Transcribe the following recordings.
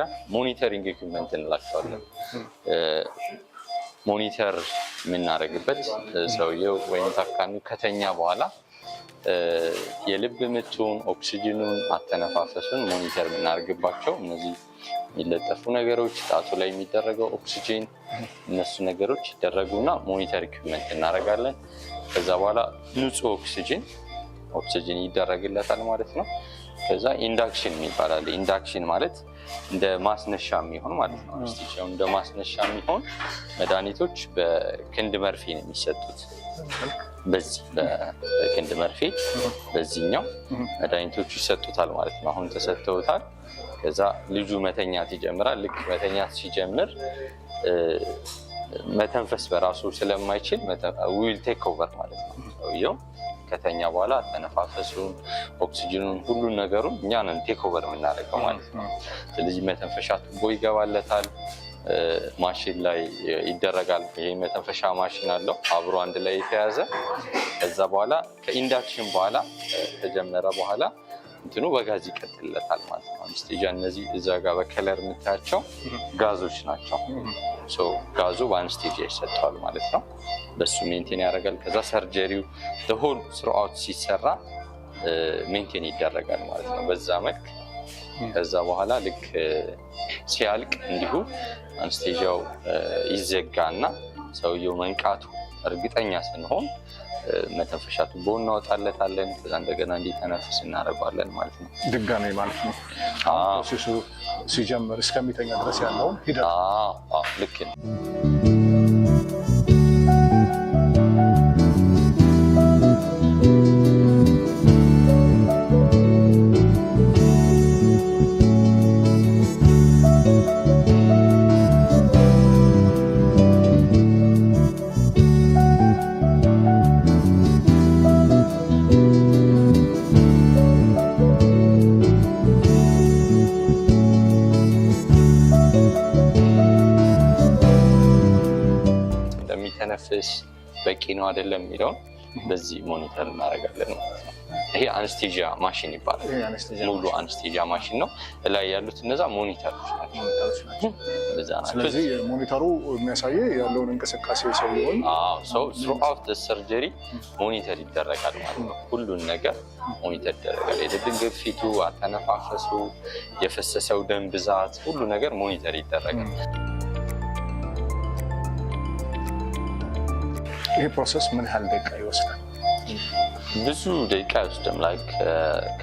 መጀመሪያ monitoring equipment እንላቸዋለን። Monitor የምናደርግበት ሰውየው ወይም ታካሚው ከተኛ በኋላ የልብ ምቱን፣ ኦክሲጅኑን፣ አተነፋፈሱን monitor የምናደርግባቸው እነዚህ የሚለጠፉ ነገሮች፣ ጣቱ ላይ የሚደረገው ኦክሲጅን፣ እነሱ ነገሮች ይደረጉና monitor equipment እናደርጋለን። ከዛ በኋላ ንጹህ ኦክሲጅን ይደረግለታል ማለት ነው። ከዛ induction ይባላል። Induction ማለት እንደ ማስነሻ የሚሆን ማለት ነው። Anesthesia ው እንደ ማስነሻ የሚሆን መድኃኒቶች በክንድ መርፌ ነው የሚሰጡት። በዚህ በክንድ መርፌ በዚህኛው መድኃኒቶቹ ይሰጡታል ማለት ነው። አሁን ተሰጥተውታል። ከዛ ልጁ መተኛት ይጀምራል። ልክ መተኛት ሲጀምር መተንፈስ በራሱ ስለማይችል we'll take over ማለት ነው። ሰውየው ከተኛ በኋላ አተነፋፈሱን፣ ኦክሲጅኑን፣ ሁሉን ነገሩን እኛ ነን take over የምናደርገው ማለት ነው። ስለዚህ መተንፈሻ ቱቦ ይገባለታል። ማሽን ላይ ይደረጋል። ይሄ መተንፈሻ ማሽን አለው አብሮ አንድ ላይ የተያዘ። ከዛ በኋላ ከ induction በኋላ ከጀመረ በኋላ እንትኑ በጋዝ ይቀጥልለታል ማለት ነው። Anesthesia እነዚህ እዛ ጋር በ color የምታያቸው ጋዞች ናቸው። So ጋዙ በ anesthesia ይሰጠዋል ማለት ነው። በሱ maintain ያደርጋል። ከዛ surgery ው whole throughout ሲሰራ maintain ይደረጋል ማለት ነው በዛ መልክ። ከዛ በኋላ ልክ ሲያልቅ እንዲሁ anesthesia ው ይዘጋና ሰውየው መንቃቱ እርግጠኛ ስንሆን መተንፈሻ ቱቦ እናወጣለታለን። ከዛ እንደገና እንዲተነፍስ እናደርገዋለን ማለት ነው። ድጋሜ ማለት ነው። Process ኡ ሲጀምር እስከሚተኛ ድረስ ያለውን ሂደት። አዎ፣ ልክ ነው። እንደሚተነፍስ በቂ ነው አይደለም የሚለውን በዚህ monitor እናደርጋለን ማለት ነው። ይሄ anesthesia machine ይባላል። ይሄ anesthesia ሙሉ anesthesia machine ነው። እላይ ያሉት እነዛ monitor ኦች ናቸው። Monitor ኦች ናቸው። እነዛ ናቸው። ስለዚህ monitor ኡ የሚያሳየ ያለውን እንቅስቃሴ ሰውየውን So throughout surgery monitor ይደረጋል ማለት ነው። ሁሉን ነገር monitor ይደረጋል። የደም ግፊቱ፣ አተነፋፈሱ፣ የፈሰሰው ደም ብዛት፣ ሁሉ ነገር monitor ይደረጋል። ይሄ process ምን ያህል ደቂቃ ይወስዳል? ብዙ ደቂቃ አይወስድም። Like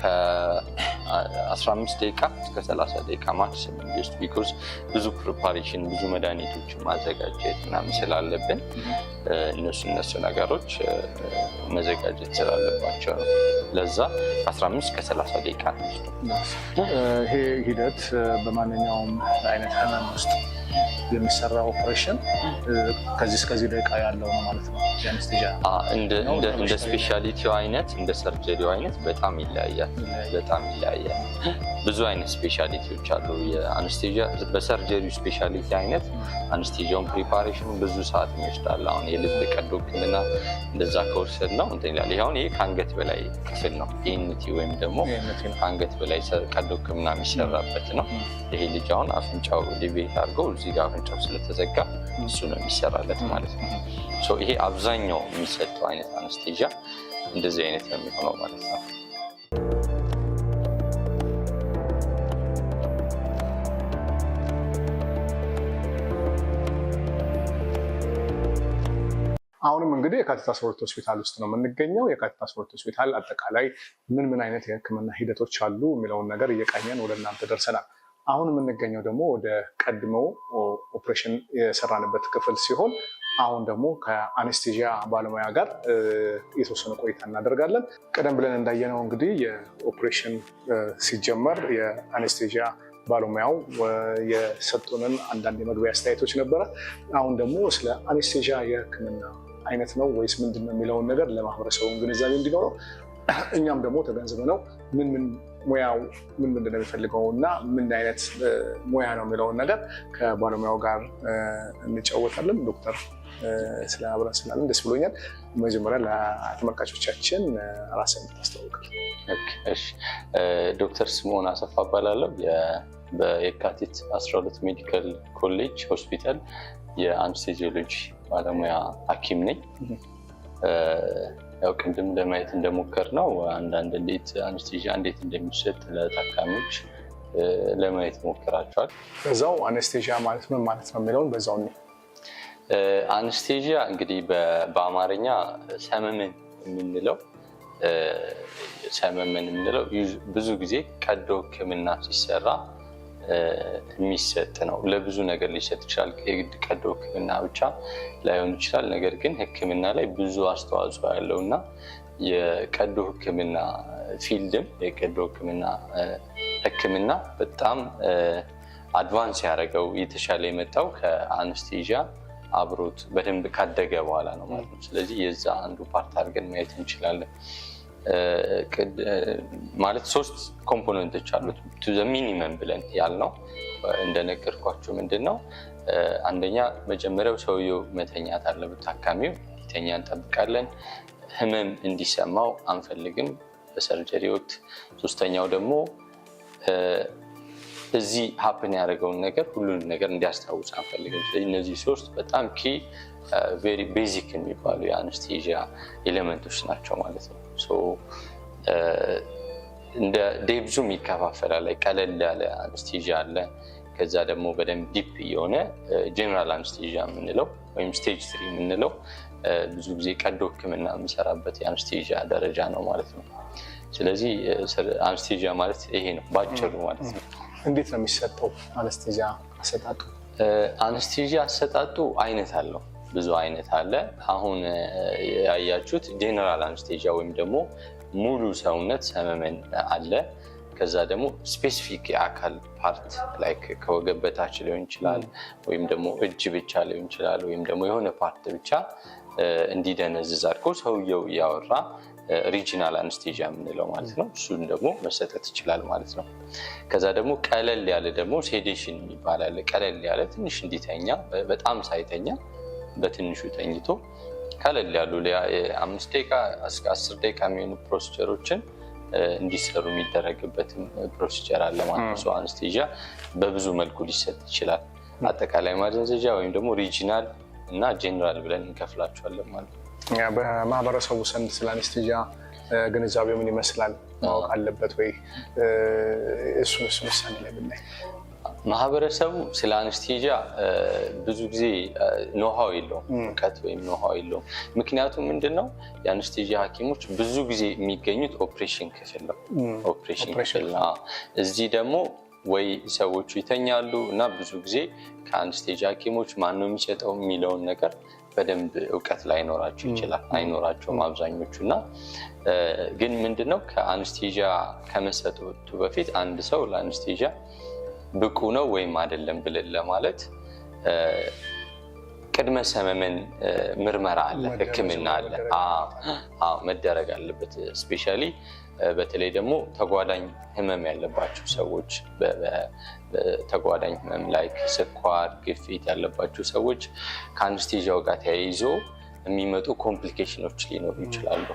ከ15 ደቂቃ እስከ 30 ደቂቃ maximum ቢወስድ፣ because ብዙ preparation፣ ብዙ መድኃኒቶችን ማዘጋጀት ምናምን ስላለብን እነሱ ነገሮች መዘጋጀት ስላለባቸው ነው። ለዛ ከ15 እስከ 30 ደቂቃ ነው የሚወስደው። ይሄ ሂደት በማንኛውም አይነት ህመም ውስጥ የሚሰራ ኦፕሬሽን ከዚህ እስከዚህ ደቂቃ ያለው ነው ማለት ነው የ anesthesia? እንደ specialty ው አይነት፣ እንደ surgery ው አይነት በጣም ይለያያል። በጣም ይለያያል። ብዙ አይነት specialty ዎች አሉ። የ anesthesia በ surgery ው specialty አይነት anesthesia ውን preparation ኑ ብዙ ሰዓት ይወስዳል። አሁን የልብ ቀዶ ሕክምና እንደዛ ከወሰድ ነው እንትን ይላል። ይሄ አሁን ይሄ ከአንገት በላይ ክፍል ነው። ENT ወይም ደግሞ ከአንገት በላይ ቀዶ ሕክምና የሚሰራበት ነው። ይሄ ልጅ አሁን አፍንጫው deviate አድርገው እዚህ ጋር አፍንጫው ስለተዘጋ እሱ ነው የሚሰራለት ማለት ነው። So ይሄ አብዛኛው የሚሰጠው አይነት anesthesia እንደዚህ አይነት ነው የሚሆነው ማለት ነው። አሁንም እንግዲህ የካቲት 12 ሆስፒታል ውስጥ ነው የምንገኘው። የካቲት 12 ሆስፒታል አጠቃላይ ምን ምን አይነት የህክምና ሂደቶች አሉ የሚለውን ነገር እየቃኘን ወደ እናንተ ደርሰናል። አሁን የምንገኘው ደግሞ ወደ ቀድሞው ኦፕሬሽን የሰራንበት ክፍል ሲሆን አሁን ደግሞ ከ anesthesia ባለሙያ ጋር የተወሰነ ቆይታ እናደርጋለን። ቀደም ብለን እንዳየነው እንግዲህ የኦፕሬሽን ሲጀመር የ anesthesia ባለሙያው የሰጡንን አንዳንድ የመግቢያ አስተያየቶች ነበረ። አሁን ደግሞ ስለ anesthesia የህክምና አይነት ነው ወይስ ምንድን ነው የሚለውን ነገር ለማህበረሰቡ ግንዛቤ እንዲኖረው፣ እኛም ደግሞ ተገንዝበነው ምን ምን ሙያው ምን ምንድን ነው የሚፈልገው እና ምን አይነት ሙያ ነው የሚለውን ነገር ከባለሙያው ጋር እንጫወታለን። ዶክተር፣ ስለ አብረን ስላለን ደስ ብሎኛል። መጀመሪያ ለተመልካቾቻችን ራስን ታስተዋውቃል። እሺ፣ ዶክተር ስምዖን አሰፋ እባላለሁ። የ በየካቲት 12 ሜዲካል ኮሌጅ ሆስፒታል የ anesthesiology ባለሙያ ሐኪም ነኝ። ያው ቅድም ለማየት እንደሞከርነው አንዳንድ እንዴት anesthesia እንዴት እንደሚሰጥ ለታካሚዎች ለማየት ሞክራቸዋል። በዛው anesthesia ማለት ምን ማለት ነው የሚለውን በዛው። Anesthesia እንግዲህ በአማርኛ ሰመመን የምንለው ብዙ ጊዜ ቀዶ ሕክምና ሲሰራ የሚሰጥ ነው። ለብዙ ነገር ሊሰጥ ይችላል። የግድ ቀዶ ሕክምና ብቻ ላይሆን ይችላል። ነገር ግን ሕክምና ላይ ብዙ አስተዋጽኦ ያለው እና የቀዶ ሕክምና field ም የቀዶ ሕክምና በጣም advance ያደረገው፣ የተሻለ የመጣው ከ anesthesia አብሮት በደንብ ካደገ በኋላ ነው ማለት ነው። ስለዚህ የዛ አንዱ part አድርገን ማየት እንችላለን። ማለት ሶስት component ኦች አሉት to the minimum ብለን ያልነው እንደነገርኳቸው ምንድን ነው? አንደኛ መጀመሪያው ሰውየው መተኛት አለበት። ታካሚው እንዲተኛ እንጠብቃለን። ህመም እንዲሰማው አንፈልግም በ surgery ወቅት። ሶስተኛው ደግሞ እዚህ happen ያደረገውን ነገር ሁሉንም ነገር እንዲያስታውስ አንፈልግም። ስለዚህ እነዚህ ሶስት በጣም key, very basic የሚባሉ የ anesthesia element ኦች ናቸው ማለት ነው። እንደ depth ኡም ይከፋፈላል። ቀለል ያለ anesthesia አለ። ከዛ ደግሞ በደንብ deep የሆነ general anesthesia የምንለው ወይም stage 3 የምንለው ብዙ ጊዜ ቀዶ ሕክምና የምንሰራበት የ anesthesia ደረጃ ነው ማለት ነው። ስለዚህ anesthesia ማለት ይሄ ነው ባጭሩ ማለት ነው። እንዴት ነው የሚሰጠው anesthesia አሰጣጡ? Anesthesia አሰጣጡ አይነት አለው፣ ብዙ አይነት አለ። አሁን ያያችሁት general anesthesia ወይም ደግሞ ሙሉ ሰውነት ሰመመን አለ። ከዛ ደግሞ specific የአካል part like ከወገብ በታች ሊሆን ይችላል፣ ወይም ደግሞ እጅ ብቻ ሊሆን ይችላል፣ ወይም ደግሞ የሆነ part ብቻ እንዲደነዝዝ አድርጎ ሰውየው እያወራ regional anesthesia የምንለው ማለት ነው። እሱን ደግሞ መሰጠት ይችላል ማለት ነው። ከዛ ደግሞ ቀለል ያለ ደግሞ sedation የሚባል አለ። ቀለል ያለ ትንሽ እንዲተኛ፣ በጣም ሳይተኛ በትንሹ ተኝቶ ቀለል ያሉ 5 ደቂቃ እስከ 10 ደቂቃ የሚሆኑ procedure ኦችን እንዲሰሩ የሚደረግበትም procedure አለ ማለት ነው። Anesthesia በብዙ መልኩ ሊሰጥ ይችላል። አጠቃላይ ማደንዘዣ ወይም ደግሞ regional እና ጄኔራል ብለን እንከፍላቸዋለን ማለት ነው። በማህበረሰቡ ዘንድ ስለ anesthesia ግንዛቤው ምን ይመስላል? ማወቅ አለበት ወይ? እሱን ውሳኔ ላይ ብናይ። ማህበረሰቡ ስለ anesthesia ብዙ ጊዜ know-how የለውም፣ እውቀት ወይም know-how የለውም። ምክንያቱም ምንድን ነው፣ የ anesthesia ሐኪሞች ብዙ ጊዜ የሚገኙት ኦፕሬሽን ክፍል ነው። ኦፕሬሽን ክፍል ነው። እዚህ ደግሞ ወይ ሰዎቹ ይተኛሉ እና ብዙ ጊዜ ከ anesthesia ሐኪሞች ማነው የሚሰጠው የሚለውን ነገር በደንብ እውቀት ላይኖራቸው ይችላል። አይኖራቸውም አብዛኞቹ። እና ግን ምንድነው፣ ከ anesthesia ከመሰጠቱ በፊት አንድ ሰው ለ anesthesia ብቁ ነው ወይም አይደለም ብለን ለማለት ቅድመ ሰመመን ምርመራ አለ፣ ሕክምና አለ፣ መደረግ አለበት። Especially በተለይ ደግሞ ተጓዳኝ ህመም ያለባቸው ሰዎች፣ ተጓዳኝ ህመም like ስኳር፣ ግፊት ያለባቸው ሰዎች ከ anesthesia ው ጋር ተያይዞ የሚመጡ complication ኦች ሊኖሩ ይችላሉ።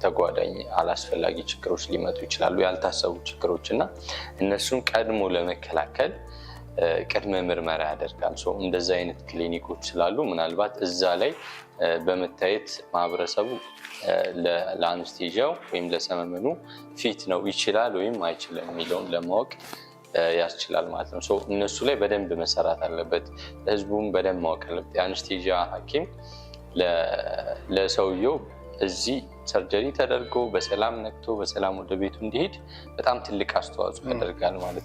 ተጓዳኝ አላስፈላጊ ችግሮች ሊመጡ ይችላሉ፣ ያልታሰቡ ችግሮች። እና እነሱን ቀድሞ ለመከላከል ቅድመ ምርመራ ያደርጋል። እንደዚ አይነት ክሊኒኮች ስላሉ ምናልባት እዛ ላይ በመታየት ማህበረሰቡ ለ anesthesia ው ወይም ለሰመመኑ fit ነው፣ ይችላል ወይም አይችልም የሚለውን ለማወቅ ያስችላል ማለት ነው። እነሱ ላይ በደንብ መሰራት አለበት። ህዝቡም በደንብ ማወቅ አለበት። የ anesthesia ሐኪም ለሰውየው እዚህ surgery ተደርጎ በሰላም ነቅቶ በሰላም ወደ ቤቱ እንዲሄድ በጣም ትልቅ አስተዋጽኦ ያደርጋል ማለት ነው።